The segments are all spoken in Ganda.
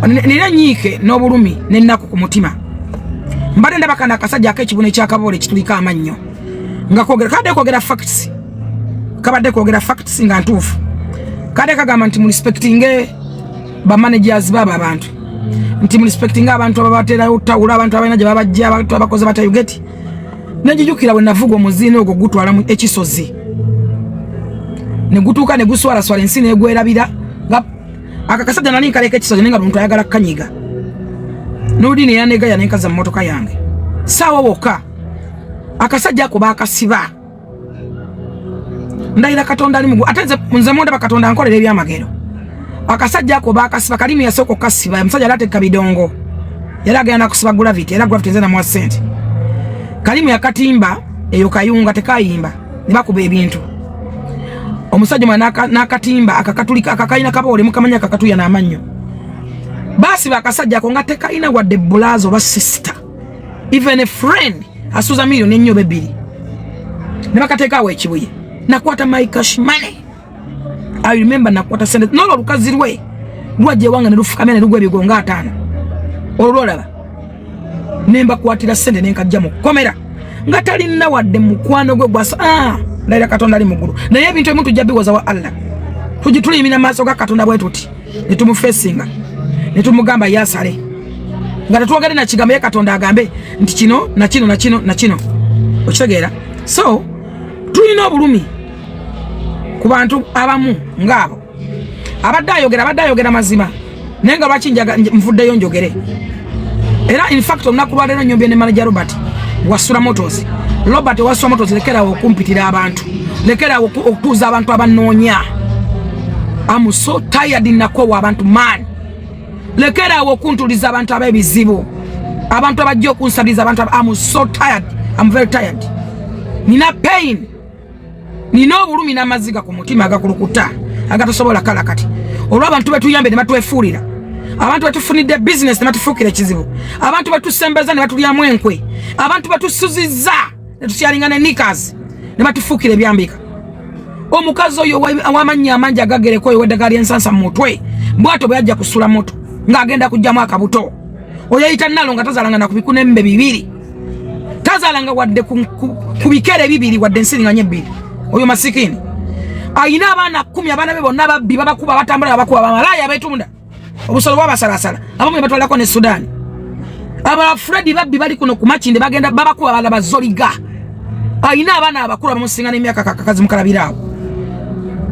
Nina nyiike n'obulumi n'ennaku ku mutima. Mbadde ndaba kano akasajja ak'ekibuno ekyakaboole ekitulika amannyo nga kwogera, kabadde kwogera facts, kabadde kwogera facts nga ntuufu. Kadde kagamba nti murespectinge ba managers baabo abantu, nti murespectinge abantu ababaterawo tawula, abantu abalina gye babajja, abantu abakoze batya, you get. Nenjijukira bwe navuga omuziina ogwo gutwala mu ekisozi ne gutuuka ne guswalaswala ensi negwerabira. Nga akakasajja nali nkaleka ekisozi, naye nga buli muntu ayagala kukanyiga. N'oludini yanegaya nenkaza mu mmotoka yange saawa wokka. Akasajja ako baakasiba. Ndayira Katonda ali mugu, ate nze mundaba Katonda nkolera ebyamagero. Akasajja ako baakasiba. Kalimu yasooka okukasiba, omusajja yali ateeka bidongo, yali agenda nakusiba Gravity, era Gravity nze namuwa ssente. Kalimu yakatimba eyo Kayunga, tekayimba, ne bakuba ebintu. Omusajja mwana n'akatimba akakatulika akakalina kaboole, mukamanya akakatuya n'amannyo. Baasiba akasajja ako nga tekalina wadde brother oba sister, even a friend asuuza miliyoni ennyo oba ebbiri, ne bakateeka awo Ekibuye. Nakwata my cash money, I remember nakwata sente nolwo olukazi lwe lwajja ewange ne lufukamya ne lugwa ebigo nga 50. Olwo lwolaba ne mbakwatira sente nenkajja mu kkomera nga talina wadde mukwano gwe gwasa. Ah, ndayira Katonda ali muggulu, naye ebintu ebimu tujja biwoza wa Allah. Tugituliyimira mu maaso ga Katonda bwe tuti ne tumufesinga ne tumugamba yasale nga tetwogere na kigambo, ye Katonda agambe nti kino na kino na kino na kino, okitegeera? So tulina obulumi ku bantu abamu ngaabo. Abadde ayogera, abadde ayogera mazima, naye nga lwaki nvuddeyo njogere? Era in fact olunaku lwaleero nyombye ne manager Robert Wasula Motors. Robert Wasula Motors, lekerawo okumpitira abantu, lekerawo okutuuza abantu abanoonya. I'm so tired, nakoowa abantu man. Lekerawo okuntuliza abantu ab'ebizibu, abantu abajja okunsabiriza, abantu. I'm so tired, I'm very tired. Nina pain, nina obulumi n'amaziga ku mutima agakulukuta agatasobola kala kati olw'abantu betuyambe ne batwefuulira, abantu betufunidde bizinesi ne batufuukira ekizibu, abantu betusembeza ne batulyamu enkwe, abantu betusuzizza ne tusyalinga ne nikas ne batufuukira ebyambika. Omukazi oyo ow'amannya amangi agagereko, oyo weddagala lyensansa mu mutwe, bwatyo bwe yajja kusula moto ng'agenda kugyamu akabuto. Oyo yayita nalo nga tazaalanga na ku bikunembe bibiri, tazaalanga wadde ku bikere bibiri, wadde ensiringanya ebbiri. Oyo masikini ayina abaana 10. Abaana be bonna babbi, babakuba, batambula babakuba, bamalaaya betunda obusolo bwabasalasala, abamu ne batwalako ne Sudaani. Abala Fredi babbi, bali kuno ku Makinde, bagenda babakuba, bala bazoliga. Ayina abaana abakulu abamusinga n'emyaka. Kakakazi mukalabiraawo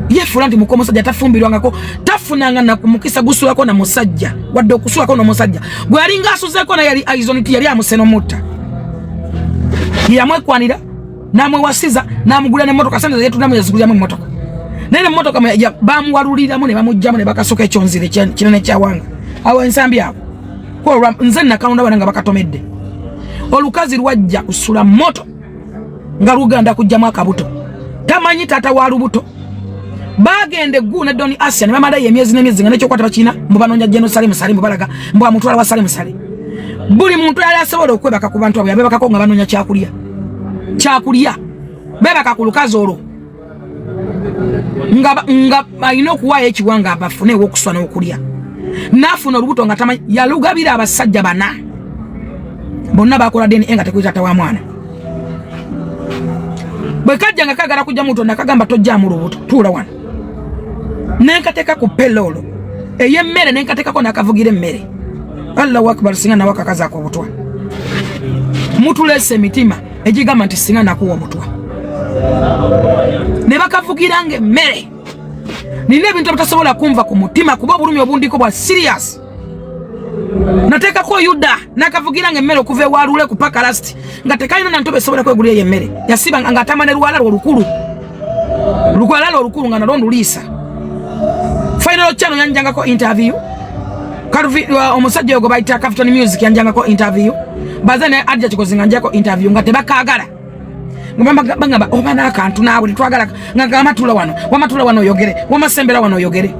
yefuula nti muka omusajja tafumbirwangako, tafunanga na mukisa gusulako na musajja, wadde okusulako n'omusajja gwe yalinga asuzeeko naye yali aizoniti, yali amuse n'omutta. Yamwekwanira n'amwewasiza n'amugulira n'emmotoka. Sente zeyetundamu yaziguliramu emmotoka, naye nemmotoka bamuwaluliramu ne bamugjamu ne bakasuka ekyonzire kinene kyawanga awo ensambi awo. Kwolwa nze nakalonda bana nga bakatomedde. Olukazi lwajja kusula moto nga luganda kugjamu akabuto, tamanyi taata wa lubuto. Bagenda eggu ne Doni Asia ne bamalayo emyezi n'emyezi nga nekyokwata bakirina, mbu banoonya Jeno Salimu Salimu, balaga mbu amutwala wa Salimu Sale. Buli muntu yali asobola okwebaka ku bantu abo yabebakako nga banoonya kyakulya, kyakulya. Bebaka ku lukazi olwo nga alina okuwaayo ekiwanga abafune ew'okuswa n'okulya. N'afuna olubuto nga tamanyi. Yalugabira abasajja bana, bonna bakola DNA nga tekuli taata wa mwana. Bwe kajja nga kagala kujja muto, nakagamba tojjaamu lubuto, tuula wano. Nenkateeka ku payroll ey'emmere, nenkateekako nakavugira emmere. Allahu akbar! Singa nawe akakazi ako obutwa. Mutuleese emitima egigamba nti singa nakuwa obutwa ne bakavugiranga emmere. Nina ebintu ebitasobola kunva ku mutima kuba obulumi obundiko bwa serious. Nateekako Yuda nakavugiranga emmere okuva ewalule ku paka last, nga tekalina na ntobe esobola kwegulira eyo emmere. Yasiba nga atama ne lwala lwe olukulu, lwala lwe olukulu nga nalwo nduliisa. Final channel yanjangako interview. Omusajja oyo gwe bayita Captain Music yanjangako interview, baze ne Adja Kikozi nga njako interview nga tebakaagala, bagamba oba n'akantu naawe tetwagala, nga gamba tula wano, wamatula wano oyogere, wamasembera wano oyogere.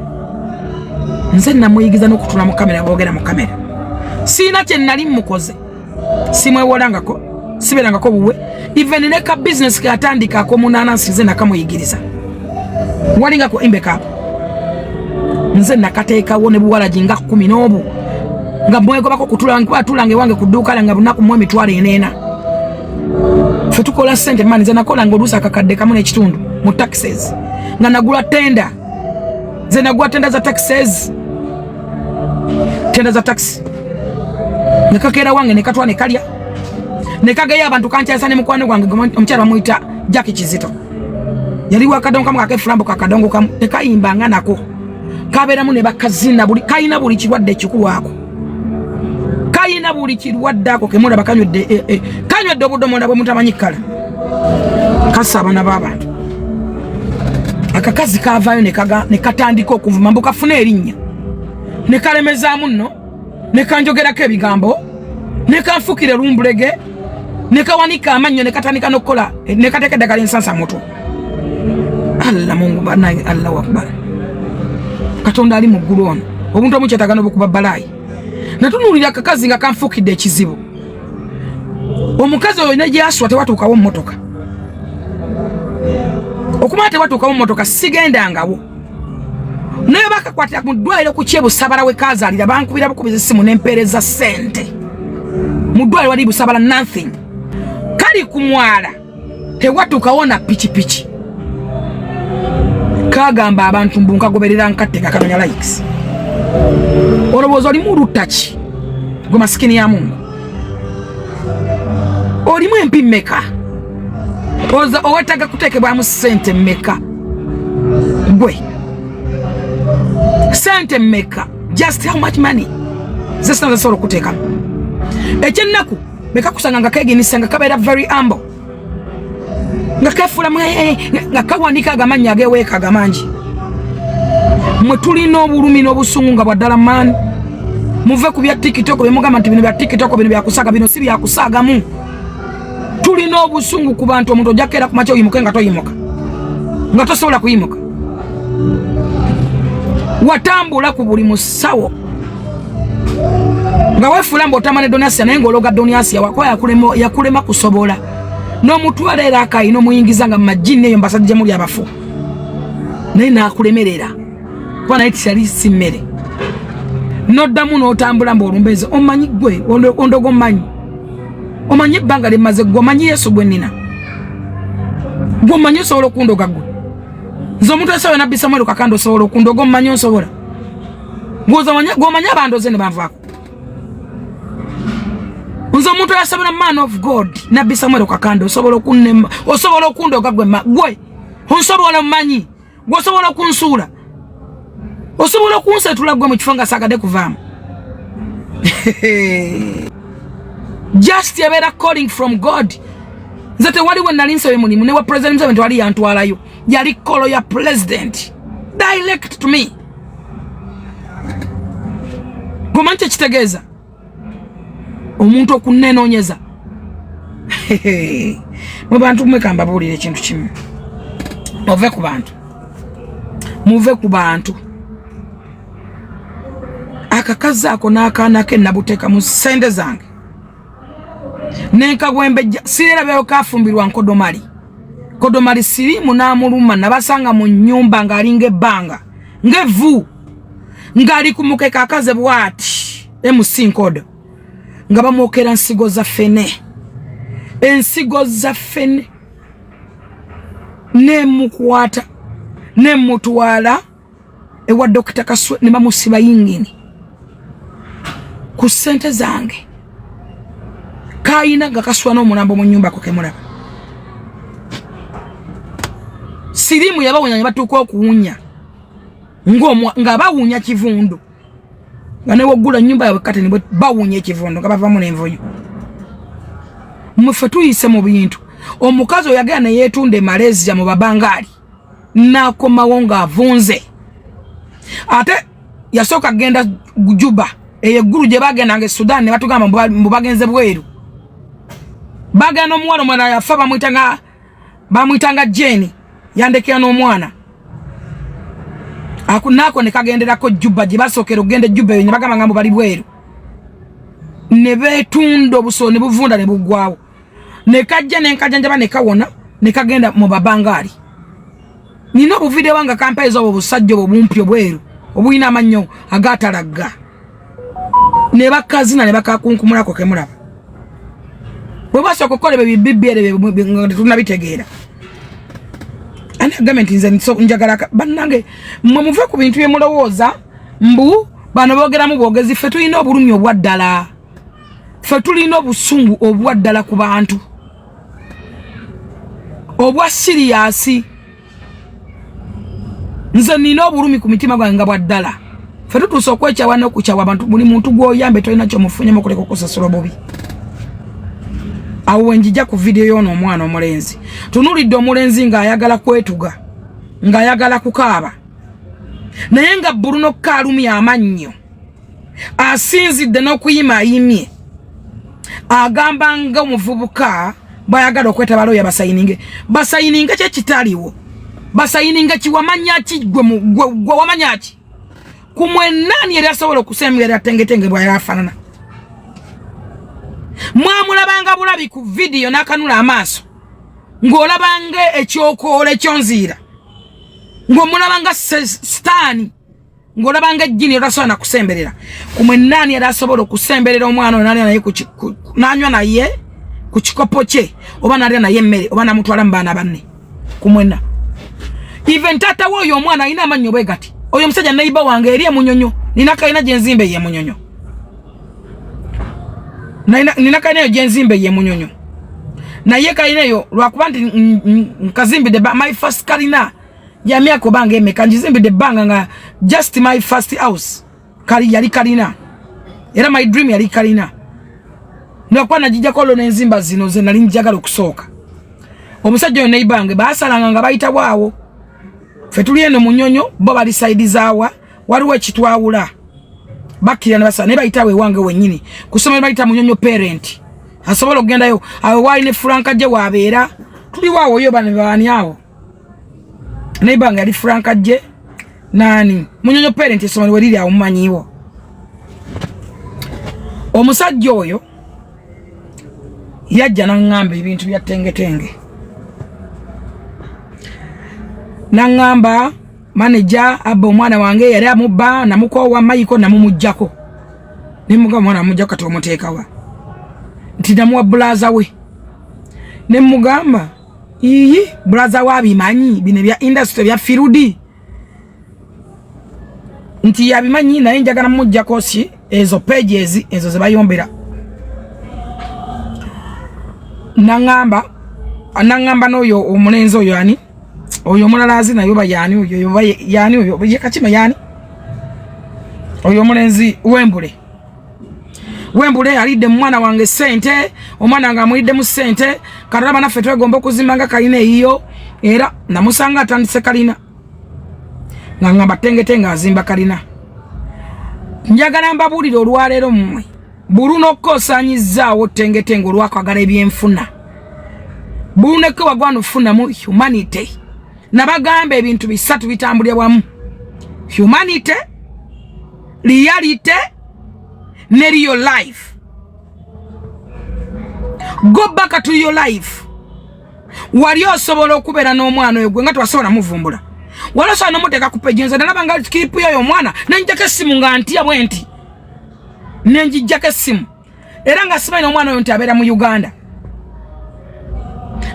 Nze namuyigiza n'okutula mu kamera, boogera mu kamera. Siina kye nali mukoze, simwewolangako, sibeerangako buwe. Even ne ka business keyatandika ak'omunaanansi nze nakamuyigiriza, walinga ku imbekap, nze nakateekawo ne buwalagi nga 10 n'obu. Nga mwegobako kutula nkwatulanga ewange ku dduuka lyange bunaku mu 40,000. Ffe tukola ssente mani, nze nakolanga oluusi akakadde kamu n'ekitundu mu taxes, nga nagula tenda. Nze nagula tenda za taxes, tenda za taxi, nga kakeera wange ne katwa ne kalya ne kageya abantu. Kankyasa ne mukwano gwange omukyala bamuyita Jackie Kizito, yali wakadongo kamu kakefulambo kakadongo kamu tekayimbanga nako kabeeramu ne bakazina buli kalina buli kirwadde ekikulu ako kalina buli kirwadde ako kemulaba kanywedde eh, eh, kanywedde obudomola bwe mutamanyi kkala kassa abaana b'abantu. Akakazi kavaayo ne katandika okuvuma mbu kafune erinnya, ne kalemezaamu nno, ne kanjogerako ebigambo, ne kanfukira lumbulege, ne kawanika amannyo, ne katandika n'okukola, ne kateeka eddagala ensansa muto. Allah Mungu banaye, Allahu akbar, Katonda ali mu ggulu. Ono obuntu omukyetaaga n'obukuba balaayi. Natunuulira akakazi nga kanfuukidde ekizibu. Omukazi oyo ne gyaswa tewatuukawo mmotoka, okumala tewatuukawo mmotoka, sigendangawo. Naye bakakwatira mu ddwaliro ku kyebusabala we kazaalira, bankubira bukubiza essimu nempeereza ssente mu ddwaliro wali Busabala. Nothing kali ku mwala, tewatuukawo na pikipiki. Kagamba abantu mbu nkagoberera nkatte nga kanonya likes. Olowooza olimu olutta ki gwe masikini ya Mungu? Olimu empi mmeka? Oza owetaaga kuteekebwamu ssente mmeka gwe? Ssente mmeka? Just how much money zesina zesobola okuteekamu? Ekyennaku bekakusanga nga keginisa, nga kabeera very humble, nga kefuula nga kawanika agamannya ageweeka agamangi. Mwe tulina obulumi n'obusungu nga bwaddala. Maani, muve ku bya TikTok byemugamba nti bino bya TikTok, bino byakusaaga. Bino si byakusaagamu. Tulina obusungu ku bantu. Omuntu ojja kukeera ku makya oyimuke nga toyimuka, nga tosobola kuyimuka. Watambula ku buli musawo nga wefuula mbu otama ne Donasia, naye ng'ologa Donasia wakuba yakulema kusobola n'omutwala era akayi n'omuyingiza nga mumajjini eyo mbasajja muli abafu, naye n'akulemerera kuba naye tiyali si mmere. Noddamu n'otambula mbu olumbeeze. Omanyi gwe ondogo, omanyi, omanyi ebbanga lyemmaze gwe, omanyi Yesu gwe nnina gwe, omanyi osobola okundoga gwe? Nze omuntu esobola Nabbi Samuel Kakanda, osobola okundoga? Omumanyi osobola? Gwomanyi abandoze ne banvaako? Nze omuntu ayasabira man of God Nabbi Samuel Kakanda, osobola okunnema? Osobola okundoga gwe? Gwe onsobola? Omumanyi gwe? Osobola okunsuula? Osobola okunsetula gwe mu kifo nga saagadde kuvaamu? Just ebeera calling from God. Nze tewali we nali nsabye mulimu ne wa President Museveni, tewali yantwalayo, yali call ya president direct to me. Gomanyi kyekitegeeza omuntu okunenoonyeza? Mwe bantu mwe, kambabuulira ekintu kimu: muve ku bantu, muve ku bantu. Akakazi ako n'akaana ke nabuteeka mu ssente zange nenkagwembejja sirerabeyo. Kafumbirwa nkodomali, kodomali siriimu n'amuluma. Nabasanga mu nnyumba ng'alinga ebbanga ng'evvu, ng'ali ku mukeka akaze bw'ati. MC Nkodo nga bamwokera nsigo za ffene, ensigo za ffene. Nemukwata nemutwala ewa Dokita Kaswe ne bamusiba yingini ku ssente zange. Kayina nga kaswa n'omulambo mu nnyumba ko kemulaba. Siriimu yabawunya ne batuuka okuwunya nga bawunya kivundu, nga newoggula nnyumba yaabwe kati ne bawunya ekivundu nga bavamu n'envunyu. Muffe tuyise mu bintu. Omukazi oyo yagenda ne yeetunda e Malaysia mu babangaali, n'akomawo ng'avunze. Ate yasooka kugenda Juba eyo eggulu gye bagendanga e Sudan ne batugamba mbu bagenze bweru. Bagenda n'omuwala omulala yafa, bamuyitanga Jeni, yandekera n'omwana naako ne kagenderako Juba gye basookera okugenda e Juba eyo ne bagamba nga mbu bali bweru, ne beetunda obusolo ne buvunda ne buggwawo, ne kajja ne nkajanjaba ne kawona ne kagenda mu babangaali. Nina obuvidiyo wanga kampeeza obwo obusajja obwo bumpi obweru obulina amannyo agatalagga. Ne bakazina ne bakakunkumulako kemulaba. Bwe basooka okukola ebyo bibbi ebyo nga tetunnabitegeera. Ani agambye nti nze njagala bannange mmwe muve ku bintu bye mulowooza mbu bano boogeramu bwogezi. Ffe tulina obulumi obwa ddala, ffe tulina obusungu obwa ddala ku bantu obwa serious. Nze nina obulumi ku mitima gwange nga bwa ddala. Ffe tutuuse okwekyawa n'okukyawa abantu. Buli muntu gw'oyambe tolina kyomufunyemu okuleka okusasula obubi. Awo wenjija ku vidiyo y'ono omwana omulenzi. Tunulidde omulenzi ng'ayagala kwetuga, ng'ayagala kukaaba, naye nga Bruno kaalumya amannyo, asinzidde n'okuyima ayimye, agamba nga omuvubuka bw'ayagala okwetaba looya basayininge. Basayininge ki ekitaliwo? Basayininge ki? Wamanya ki gwe? Wamanya ki ku mwennaani yali asobola okusemberera Tengetenge bw'ayali afaanana? Mwamulabanga bulabi ku vidiyo n'akanula amaaso ng'olabanga ekyokoola ekyonziira, ng'omulabanga sitaani, ng'olabanga ejjini otasobola nakusemberera. Ku mwennaani yali asobola okusemberera omwana oyo n'alya naye n'anywa naye ku kikopo kye, oba n'alya naye emmere, oba n'amutwala mu baana banne? Ku mwenna, even taata we oyo omwana alina amannyo bwe gati. Oyo omusajja neighbor wange eri emunyonyo. Nina kalina gyenzimba eyo emunyonyo. Nina kalina eyo gyenzimba eyo emunyonyo, naye kalina eyo lwakuba nti nkazimbidde my first kalina ya myaka obanga emeka ngizimbidde ebbanga nga just my first house kali yali kalina, era my dream yali kalina, lwakuba nagijjako olwo n'enzimba zino ze nali njagala okusooka. Omusajja oyo neighbor wange, baasalanga nga bayitawo awo. Ffe tuli eno Munyonyo, bo bali side zaawa, waliwo ekitwawula. Bakkira ne basala naye bayitawo ewange wennyini ku ssomero, bayita Munyonyo Parent, asobola okugendayo awo waali ne Franka gye waabeera. Tuliwo awo yo bano baani awo neighbor wange yali Franka gye naani Munyonyo Parent, essomero we liri awo mumanyiiwo. Omusajja oyo yajja naŋŋamba ebintu bya Tengetenge, naŋŋamba manager abba omwana wange, yali amubba, namukoowa mayiko namumuggyako. Nemugamba, omwana amuggyako, kati omuteekawa? Nti namuwa brother we. Nemugamba, iyi, brother we abimanyi bino ebya industry bya field? Nti yabimanyi, naye njagala mumuggyako si ezo pages ezo zebayombera. Naŋŋamba n'oyo omulenzi oyo ani oyo omulala azi naye oba yaani oyo, oba yaani oyo ye kakima yaani oyo omulenzi wembule wembule alidde mu mwana wange sente, omwana wange amuliddemu sente. Katolaba naffe twegomba okuzimba nga kalina eyiyo. Era namusanga atandise kalina nga ngamba Tengetenge azimba kalina. Njagala mbabuulire olwaleero mmwe, Bruno K osaanyizzaawo Tengetenge olwakwagala ebyenfuna. Bruno K wagwana ofunamu humanity. Nabagamba ebintu bisatu bitambulira wamu: humanity, reality ne real life. Go back to your life. Wali osobola okubeera n'omwana oyo gwe nga tewasobola muvumbula? Wali osobola nomuteeka ku page? Nze nalaba nga clip yoyo omwana nenjako essimu nga ntya bwe nti nenjijjako essimu, era nga simanyi n'omwana oyo nti abeera mu Uganda,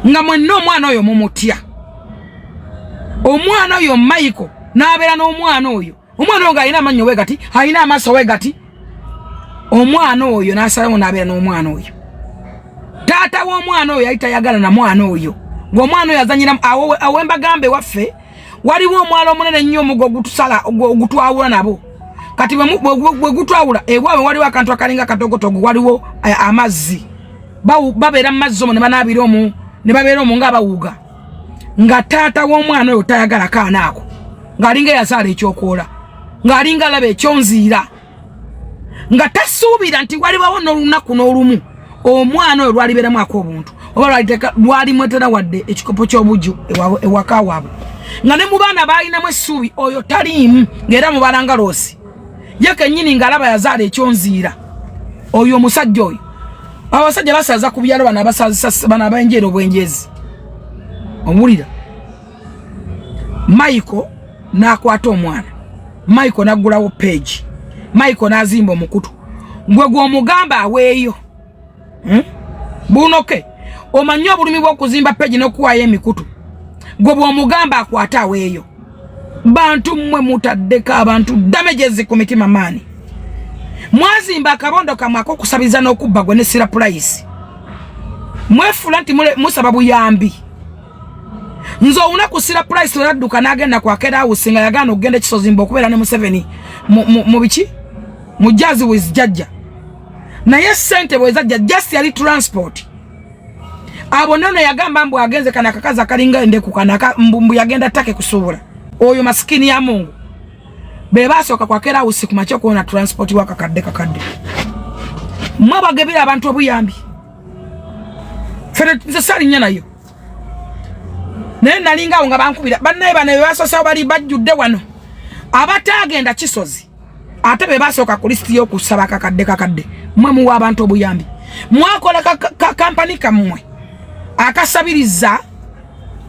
nga mwenna omwana oyo mumutya. Omwana oyo Michael n'abeera n'omwana oyo, omwana oyo ng'alina amannyo we gati, alina amaaso we gati. Omwana oyo n'asalawo n'abeera n'omwana oyo. Taata w'omwana oyo yali tayagala na mwana oyo, ng'omwana oyo azanyira awo awembagambe waffe. Waliwo omwala omunene ennyo, omugo ogutusala, ogutwawula nabo. Kati bwe gutwawula, ewaabwe waliwo akantu akalinga katogotogo, waliwo amazzi. Babeera mu mazzi omwo ne banaabira omwo ne babeera omwo nga bawuga, nga taata w'omwana oyo tayagala kaana ako, ng'alinga eyazaala ekyokoola, ng'alinga alaba ekyonziira, nga tasuubira nti walibawo n'olunaku n'olumu omwana oyo lwalibeeramu ak'obuntu oba lwalimwetera wadde ekikopo ky'obuju ewaka waabwe. Nga ne mu baana baalinamu essuubi oyo taliimu, ng'era mubalanga loosi ye kennyini ng'alaba yazaala ekyonziira oyo omusajja oyo. Abasajja basaza ku byalo bano, abasazisa bano abenjeera obwenjezi. Owulira Michael n'akwata omwana, Michael n'aggulawo page, Michael n'azimba omukutu. Gwe gw'omugamba aweeyo. Bunoke omanyi obulumi bw'okuzimba peji n'okuwaayo emikutu, gwe bw'omugamba akwate aweeyo. Bantu mmwe mutaddeko abantu damages ku mitima maani. Mwazimba akabondo kamwe ak'okusabiriza n'okubba gwe ne sira purayisi. Mwefuula nti musaba buyambi. Nze olunaku sira purayisi lwe n'agenda ku Akerawusi nga yagaana okugenda ekisozimba okubeera ne Museveni mu biki mu jazz with jajja, naye sente bwezajja just yali transport. Abo nono yagamba mbu agenze kana akakazi akalinga endeku kana mbu yagenda take kusuubula. Oyo masikini ya Mungu be basooka ku Akerawusi ku makya okuwona transport wa kakadde kakadde. Mwe bagebera abantu obuyambi, fere nze salinnya nayo, naye nalingawo nga bankubira bannaye bano be basoosewo bali bajjudde wano abataagenda Kisozi, ate be basooka ku lisiti y'okusaba kakadde kakadde. Mwe muwa abantu obuyambi, mwakola ka kampani kammwe akasabiriza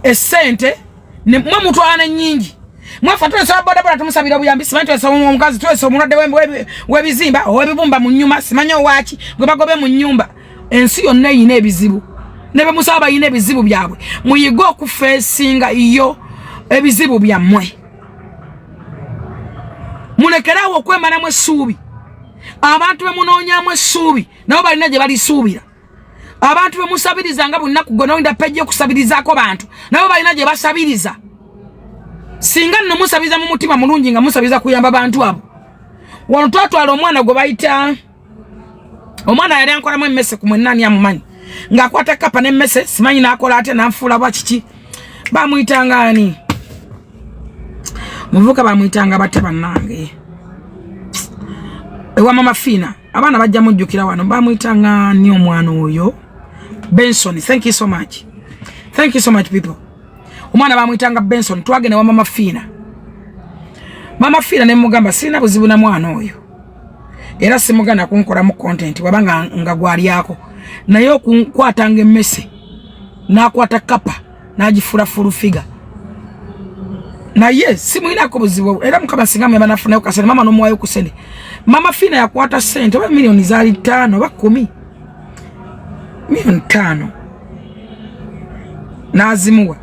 essente, mwe mutwala n'ennyingi. Mwefa twesaba bodaboda tumusabira obuyambi, simanyi twesaba omukazi, twesaba omulwadde w'ebizimba ow'ebibumba mu nnyuma, simanyi owaaki gwe bagobe mu nnyumba. Ensi yonna eyina ebizibu, ne bemusaba balina ebizibu byabwe. Muyige okufeesinga yo ebizibu byammwe, mulekerawo okwemalamu essuubi. Abantu bemunoonyamu essuubi nabo balina gye balisuubira. Abantu bemusabiriza nga buli nnaku gwe nowinda pejja okusabirizaako bantu, nabo balina gye basabiriza. Singa nno musabiriza mu mutima mulungi nga musabiriza kuyamba bantu abo. Wano twatwala omwana gwe bayita omwana yali ankolamu emmese ku mwenna, amumanyi ng'akwata kapa n'emmese, simanyi n'akola atya n'anfuula bwa kiki. Bamuyitanga ani muvuka? Bamuyitanga batya bannange? Ewa Mama Fiina abaana bajja mujjukira wano. Bamuyitanga ani omwana oyo? Benson. Thank you so much, thank you so much people. Omwana bamuyitanga Benson. Twagenda wa Mama Fiina. Mama Fiina nemugamba sirina buzibu na mwana oyo, era simugana kunkolamu content waba nga gwalyako, naye okukwatanga emmese n'akwata kapa n'agifuula full figure, naye simwinako buzibu. Era Mukama singa mweba nafunayo kasente, mama nomuwayo ku sente. Mama Fiina yakwata sente oba miliyoni zaali 5 oba 10, miliyoni 5 n'azimuwa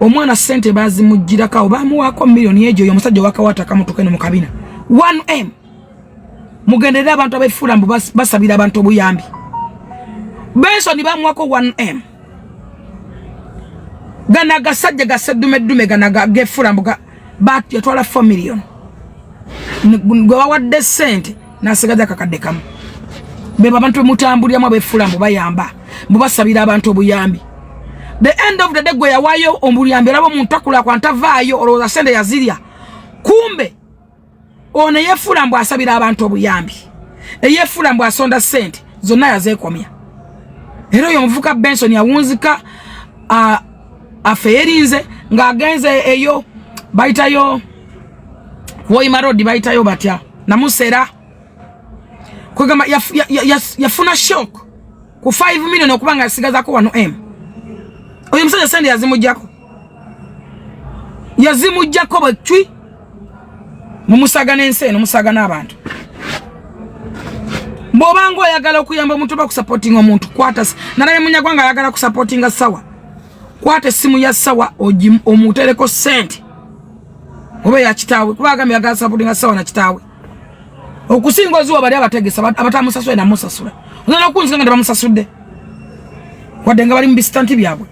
omwana. Sente bazimugirako awo, bamuwaako miliyoni egyo. Oyo omusajja owakawata akamutuka eno mu kabina 1M. Mugenderere abantu abefuula mbu basabira abantu obuyambi. Benson bamuwako 1M. Gana agasajja gaseddumeddume gana gefuula mbu yatwala 4 million, gwe bawadde sente nasigaza kakadde kamu. Beba abantu bemutambuliramu abefuula mbu bayamba, mbu basabira abantu obuyambi. The end of the day, gwe yawaayo obuyambi olaba omuntu akula kwantavaayo, olowooza sente yazirya. Kumbe ono eyefuula mbu asabira abantu obuyambi, eyefuula mbu asonda sente zonna yazeekomya. Era oyo omuvuka Benson yawunzika afeerinze ng'agenze eyo bayitayo Woima Road, bayitayo batya, Namusera. Kwegamba yafuna shock ku 5 million okuba nga yasigazako 1M. Oyo omusajja sente yazimuggyako, yazimuggyako bwecwi. Mumusaga n'ensi eno, musaga n'abantu. Bw'obanga oyagala okuyamba omuntu oba okusupportinga omuntu, kwata. Nalabye munyagwanga ayagala kusupportinga Sawa. Kwata essimu ya Sawa omutereko sente oba ya kitaawe, kuba agambye ayagala supportinga Sawa na kitaawe okusinga oziwa bali abategesa abatamusasula namusasula. Ogenda okunzika nga tebamusasudde wadde nga bali mu bisitanti byabwe.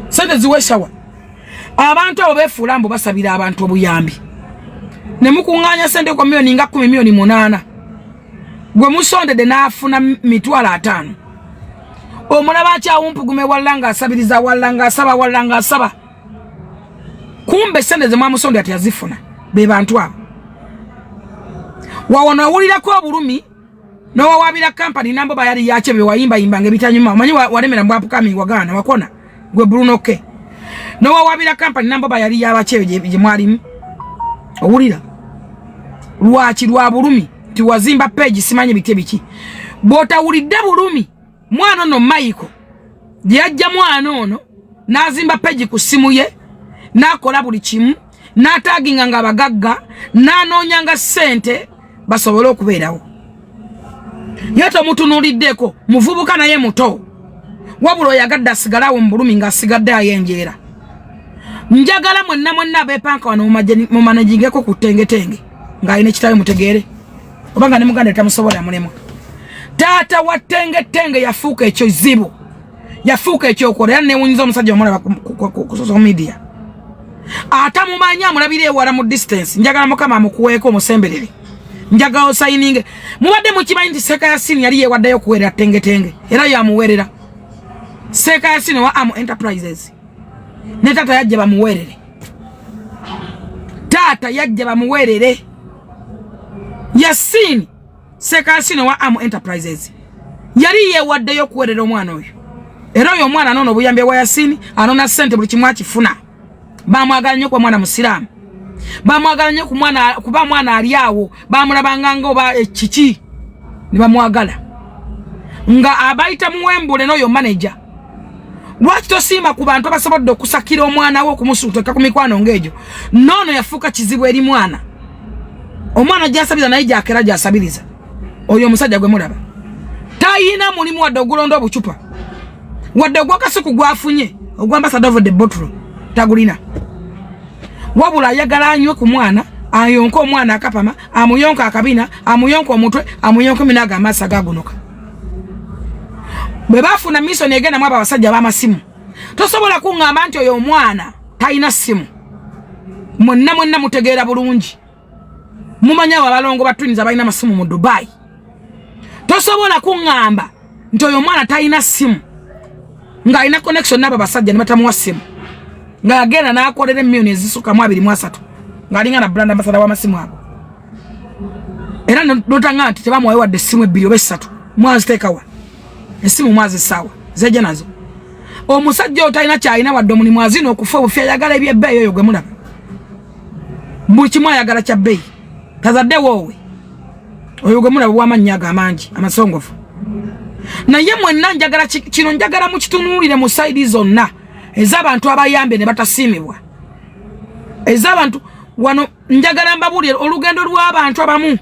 Sente ziwe Sawa. Abantu abo befuula mbu basabira abantu obuyambi ne mukuŋŋaanya sente kwa miliyoni nga 10, miliyoni 8, gwe musondedde n'afuna 50,000. Omulaba akyawumpugume walla ng'asabiriza, walla ng'asaba, walla ng'asaba. Kumbe sente ze mwamusondera teyazifuna. Be bantu abo wawona owulirako obulumi nowawabira kampani nambo bayali yakye bewayimbayimbanga ebitanyuma. Omanyi walemera mbw upcoming wagaana wakona gwe Bruno K, nowawabira kampani nambo bayali yabakyeyo gye mwalimu. Owulira lwaki? Lwa bulumi nti wazimba page, simanyi biki biki. Bw'otawulidde bulumi, mwana ono Michael yajja, mwana ono n'azimba page ku ssimu ye, n'akola buli kimu, n'ataginga nga abagagga, n'anoonyanga ssente. Basobole okubeerawo. Ye tomutunuuliddeko, muvubuka naye muto, wabula oyagadde asigale awo mu bulumi ng'asigadde ayenjeera. Njagala mwenna mwenna abeepanka wano mumanagingeko ku ttengetenge ng'alina ekitawe, mutegeere oba nga ne muganda tamusobola mulemwa. Taata wa ttengetenge yafuuka ekizibu, yafuuka ekyokola, era newunyiza omusajja omulaba ku social media atamumanyi, amulabira ewala mu distance. Njagala Mukama amukuweeko, omusemberere, njagala osayininge. Mubadde mukimanyi nti Seeka Yasini yali yewaddeyo okuweerera Tengetenge, era yamuweerera. Seeka Yasini wa Amu Enterprises ne taata yajja bamuweerere, taata yajja bamuweerere. Yasini, Seeka Yasini wa Amu Enterprises yali yewaddeyo okuweerera omwana oyo, era oyo omwana anona obuyambi bwa Yasini, anona ssente, buli kimu akifuna. Bamwagala nnyo kuba mwana musiraamu, bamwagala nnyo kuba mwana ali awo, bamulabanga nga oba ekiki ne bamwagala nga abayita muwembule n'oyo manager. Lwaki tosiima ku bantu abasobodde okusakira omwana we okumusuuteeka ku mikwano ng'egyo? Noono yafuuka kizibu eri mwana. Omwana gyasabiriza naye gyakera gyasabiriza. Oyo omusajja gwe mulaba tayina mulimu wadde ogulonda obucupa, wadde ogwakasuku gwafunye ogwa ambassador of the bottle tagulina, wabula ayagala anywe ku mwana, ayonke omwana akapama, amuyonke akabina, amuyonke omutwe, amuyonke minaga, amaaso agagunuka. Bwe bafuna mission egenda mu abo abasajja b'amasimu, tosobola kuŋŋamba nti oyo omwana talina ssimu. Mwenna mwenna mutegeera bulungi, mumanyi abo abalongo ba twins abalina amasimu mu Dubai. Tosobola kuŋŋamba nti oyo omwana talina ssimu ng'alina connection n'abo abasajja ne batamuwa ssimu, nga yagenda n'akolera emiliyoni ezisukka mu 23 ng'alinga na brand ambassador w'amasimu ago, era notanga nti tebamuwayo wadde essimu ebbiri oba essatu. Mwaziteekawa essimu? Mwazisaawa zejja nazo. Omusajja oyo talina kyalina wadde omulimu, azina okufa obufi, ayagala ebyebbeeyi. Oyo gwe mulaba buli kimu ayagala kya bbeeyi, tazadde woowe. Oyo gwe mulaba bw'amannya ago amangi amasongovu. Naye mwenna njagala kino, njagala mukitunuulire mu side zonna ez'abantu abayambye ne batasiimibwa, ez'abantu wano. Njagala mbabuulire olugendo lw'abantu abamu.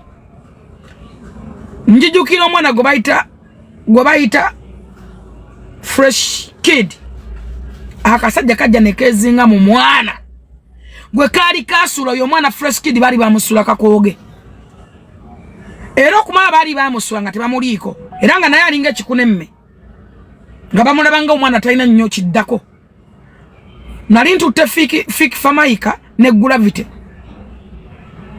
Njijukira omwana gwe bayita Fresh Kid. Akasajja kajja nekezinga mu mwana gwe kaali kasula. Oyo omwana Fresh Kid baali bamusula kakooge, era okumala baali bamusula nga tebamuliiko, era nga naye alinga ekikunemme, nga bamulaba nga omwana talina nnyo kiddako. Nali ntutte Fik Fameica ne Gravity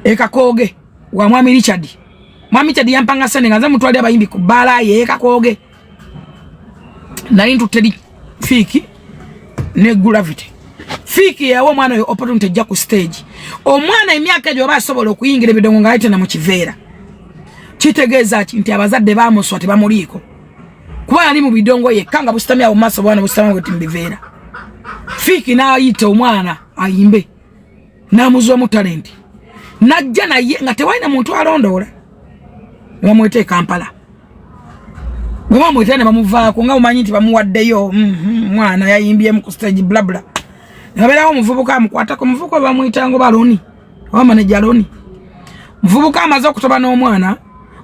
ekakooge wa Mwami Richard. Mwami Richard yampanga sente nga nze mutwali abayimbi ku bbaala ye ekakooge. Nali ntutte Fik ne Gravity. Fik yawa omwana oyo opportunity ejja ku stage. Omwana emyaka egyo oba asobola okuyingira ebidongo nga ayitena mu kiveera, kitegeeza ki? Nti abazadde bamuswa tebamuliiko, kuba yali mu bidongo yekka nga busitamye awo maaso, bwana busitamye bweti mu biveera. Fik n'ayita omwana ayimbe, n'amuzzwamu talenti, najja naye nga tewalina muntu alondoola, ne bamweta e Kampala. Bwe bamwetera ne bamuvaako nga mumanyi nti bamuwaddeyo, mwana yayimbyemu ku stage, blabla. Ne babeerawo omuvubuka amukwatako, omuvubuka oyo bamuyitanga baloni oba manager Loni. Muvubuka amaze okutoba n'omwana,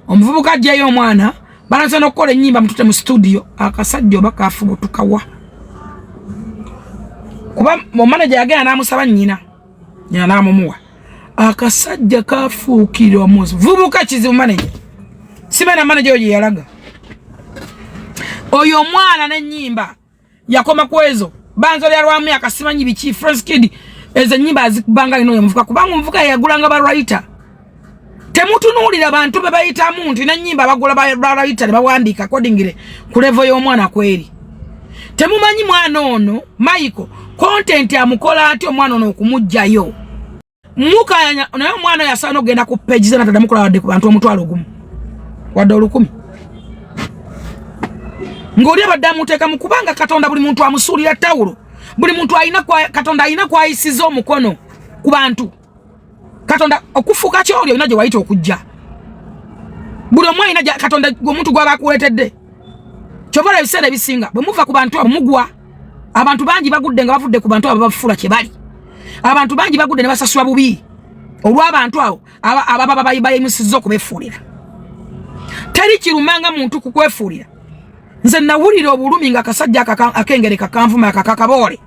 omuvubuka ajjayo omwana, balansa n'okukola ennyimba, mutute mu studio. Akasajja oba kafubutukawa, kuba omanager yagenda n'amusaba nnyina, nyina n'amumuwa. Akasajja kafuukira omuvubuka kizibu. Manager sibeera manager oyo gye yalaga oyo omwana n'ennyimba yakoma ku ezo banzolya lwa myaka simanyi biki. Fresh Kid ezo ennyimba azikubanga alina oyo omuvuka, kubanga omuvuka yeyagulanga ba writer. Temutunuulira bantu be bayitamu nti n'ennyimba bagula ba writer ne bawandiika accordingly ku level y'omwana kweri. Temumanyi mwana ono Michael content amukola atya omwana ono okumuggyayo mukayanya. Naye omwana oyo asaana okugenda ku page ze nataddamu kulaba wadde ku bantu 10,000 wadde 1,000 ng'oli abadde amuteekamu, kubanga Katonda buli muntu amusuulira tawulo, buli muntu alina Katonda alina kwayisiza omukono ku bantu. Katonda okufuuka kyoli olina gye wayita okujja. Buli omu alina Katonda omuntu gw'aba akuleetedde. Kyova olaba ebiseera ebisinga bwe muva ku bantu abo mugwa. Abantu bangi bagudde nga bavudde ku bantu abo babafuula kye bali. Abantu bangi bagudde ne basasula bubi. Olw'abantu abo ababa bayimusizza okubefuulira. Teri kirumanga muntu kukwefuulira. Nze nawulira obulumi nga akasajja akengereka kanvuma akakakaboole.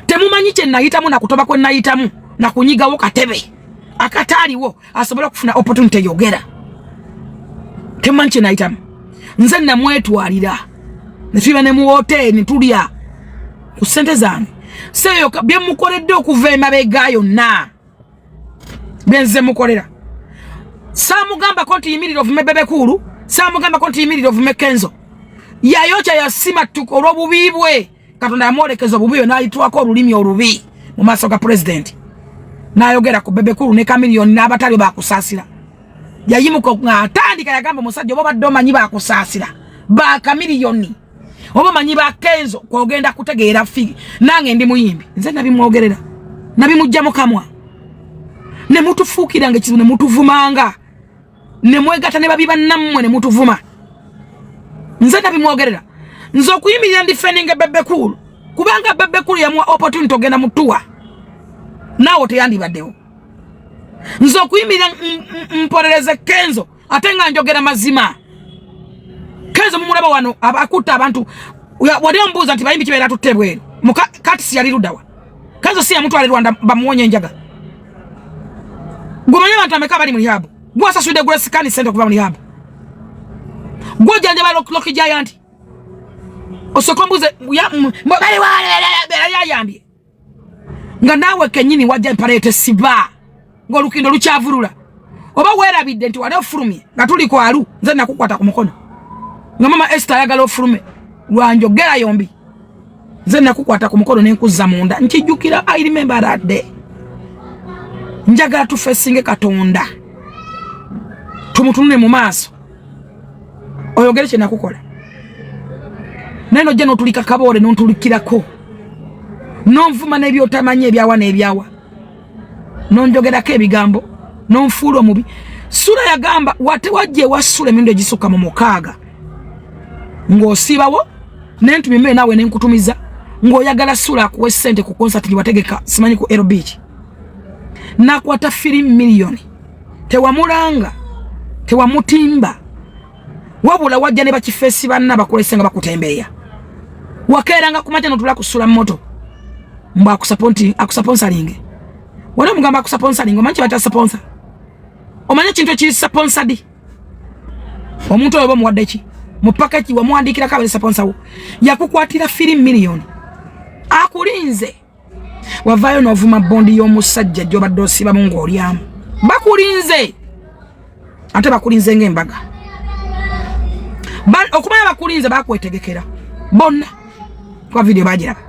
Temumanyi kye nayitamu na kutoba kwe nayitamu na kunyigawo katebe akataaliwo asobola okufuna opportunity yogera. Temumanyi kye nayitamu. Nze namwetwalira ne tuba ne mu hotel ne tulya ku ssente zange. Seeyo bye mukoledde okuva emabega yonna byenze mukolera. Saamugambako nti yimirira ovume Bebe Cool, saamugambako nti yimirira ovume Kenzo. Yayokya yasimattuka olw'obubi bwe. Katonda yamwolekeza obubi bwe n'ayitwako olulimi olubi mu maaso ga pulezidenti, n'ayogera ku Bebe Cool ne Chameleone n'abatali bakusaasira. Yayimuka ng'atandika yagamba omusajja oba obadde omanyi bakusaasira ba Chameleone oba omanyi ba Kenzo kwogenda kutegeera fi nange ndi muyimbi. Nze nabimwogerera nabimujja mu kamwa ne mutufuukiranga ekizibu ne mutuvumanga ne mwegatta ne babi bannammwe ne mutuvuma. Nze nabimwogerera. Nze okuyimirira ndifendinga Bebe Cool kubanga Bebe Cool yamuwa opportunity ogenda mu tour naawe teyandibaddewo. Nze okuyimirira mpolereze Kenzo ate nga njogera mazima. Kenzo mumulaba wano akutta abantu. Wali ombuuza nti bayimbi kibeera tutte bweru kati si yali luddawa. Kenzo si yamutwala e Rwanda bamuwonye enjaga. Gumanye abantu ameka bali mu rehab. Gwasasudde Grace Khan sente okuva mu rehab. Gwojjanjaba Rocky Giant. Osooka ombuuze yayambye nga naawe kennyini wajja empale tesiba ng'olukindo lukyavulula. Oba weerabidde nti wali ofulumye nga tuli kwalu, nze nakukwata ku mukono nga mama Esther ayagala ofulume lwanjogera yombi. Nze nakukwata ku mukono ne nkuzza munda. Nkijjukira, I remember that day. Njagala tufesinge Katonda, tumutunule mu maaso, oyogere kye nakukola. Naye nojja n'otulika kaboole n'ontulikirako n'onvuma n'ebyotamanyi ebyawa n'ebyawa nonjogerako ebigambo nonfuula omubi. Sula yagamba wate wajja ewa Sula emirundi egisukka mu 6 ng'osiibawo nentumya emmere naawe nenkutumiza ng'oyagala Sula akuwe ssente ku concert gye wategeka simanyi ku L Beach. Nakwata 3 miliyoni tewamulanga tewamutimba, wabula wajja ne bakifeesi banna bakulese nga bakutembeeya. Wakeeranga ku makya n'otula kusula moto mbu akusponsoringe. Wali omugamba akusponsoringe, omanyi kye bayita sponsor? Omanyi ekintu ekiri sponsored? Omuntu oyo oba omuwadde ki mu package wamuwandiikirako abali sponsor wo? Yakukwatira 3 miliyoni akulinze. Wavaayo n'ovuma bondi y'omusajja gy'obadde osibamu ng'olyamu. Bakulinze, ate bakulinze ng'embaga. Okumanya bakulinze, bakwetegekera bonna kuba vidiyo bagiraba.